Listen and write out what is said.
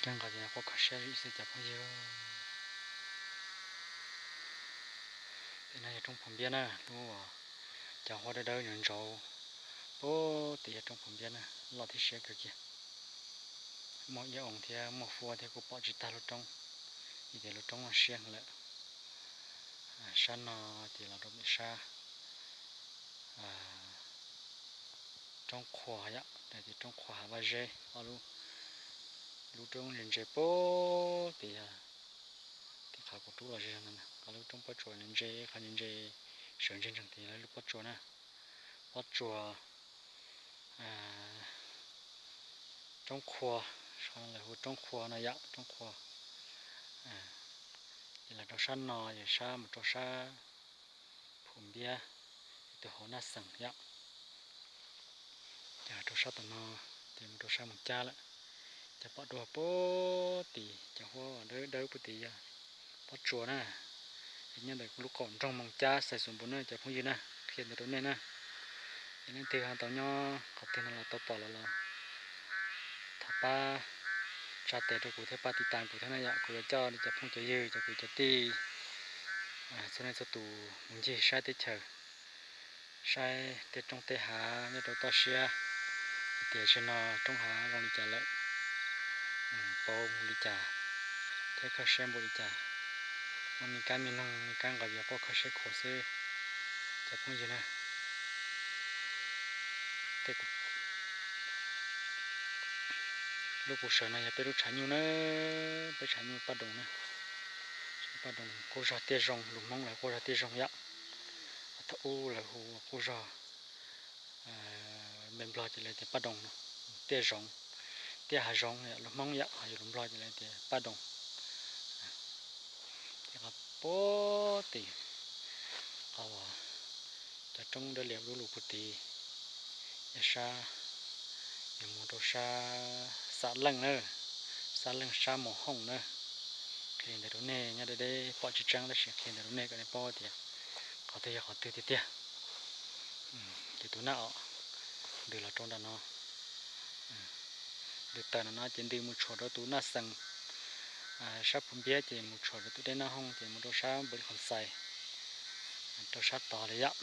Ceeb nqos ces quaj kho siab zim xwb cov phooj ywg. Pem no yog roob Phu Npiab na, lub cov huab dawb dawb ntsaus ntsaus puag tim yog roob Phu Npiab na, loj thiab siab kawg kiag. Muaj iab oo thiab muaj huab thiab kuj pom tsis tag lub roob, vim tias lub roob no siab heev lawm. Sab no ces los rau pem sab Roob Qhua yom, tias Roob Qhua Hav Vaj Zeb ob lub, lub roob ntse ntse puag tim yog tim qhov kuv rub los ze zog no, qhov lub roob pob tsuas ntse ntse, qhov ntse ntse sawv ntseg ntseeg tias lub pob tsuas na, pob tsuas Roob Qhua, lawv hu Roob Qhua no yom, Roob Qhua. Ces los rau sab no yog sab mus rau sab Phu Npiab, tus hauv Naj Xeem yom. Ces rau sab tom no ces mus rau sab Moos Cab lawm. Ces pom dua puag tim cov huab dawb dawb puag tim yog pob tsuas na. Ces nyob ntawm lub qaum nroog Moos Cab Xais Xus Npus na cov phooj ywg na, qhia ntawd rau nej na. Ces leej twg ho tau nyob qhov twg no los tau pom los los thov pab tsa tes rau kuv thiab pab tiv tas kuv thiab na yom. Kuv yuav coj li cov phooj cov ywg, cov kwv cov tij, txhua leej txhua tus mus ncig saib teb chaws, saib tej roob tej hav nyob rau toj siab, hais tias tsim no roob hav zoo li cas lawm, paub li cas thiab kho siab npaum li cas. Muaj me kab me noog me kab nqos yuav quaj kho siab khuav xwb cov phooj ywg na. Lub kuv sawv no yog peb lub tshav nyuj na, peb tshav nyuj Paj Doos na. Paj Doos quaj zog tiaj zoo, lus Hmoob lawv quaj zog tiaj zoo yom. Thaum ub lawv hu quaj zog, npe Nplog ces lawv tias Paj Doos no, tiaj zoov, tiaj hav zoov yom, lus Hmoob yom, ho yog lus Nplog ces lawv tias Paj Doos. Ces qhov puag tim qhov uas cov roob dawb lias dub lug puag tid, yog sab, yog mus rau sab Xam Leej na, Xam Leej sab Mus Hooj na. Qhia li ntawd rau nej, nyob deb deb pom tsis tseeb tab sis qhia ntawd rau nej kom nej paub tias qhov twg yog qhov twg tiag tiag. Ces tus Naj Os ntws los rau nram no, ntws tawm nram no ces ntws mus tshuam rau tus Naj Xees, sab Phu Npiab ces mus tshuam rau tus dej Naj Hooj ces mus rau sab Npus Lis Khoos Xais, rau sab tod li yom.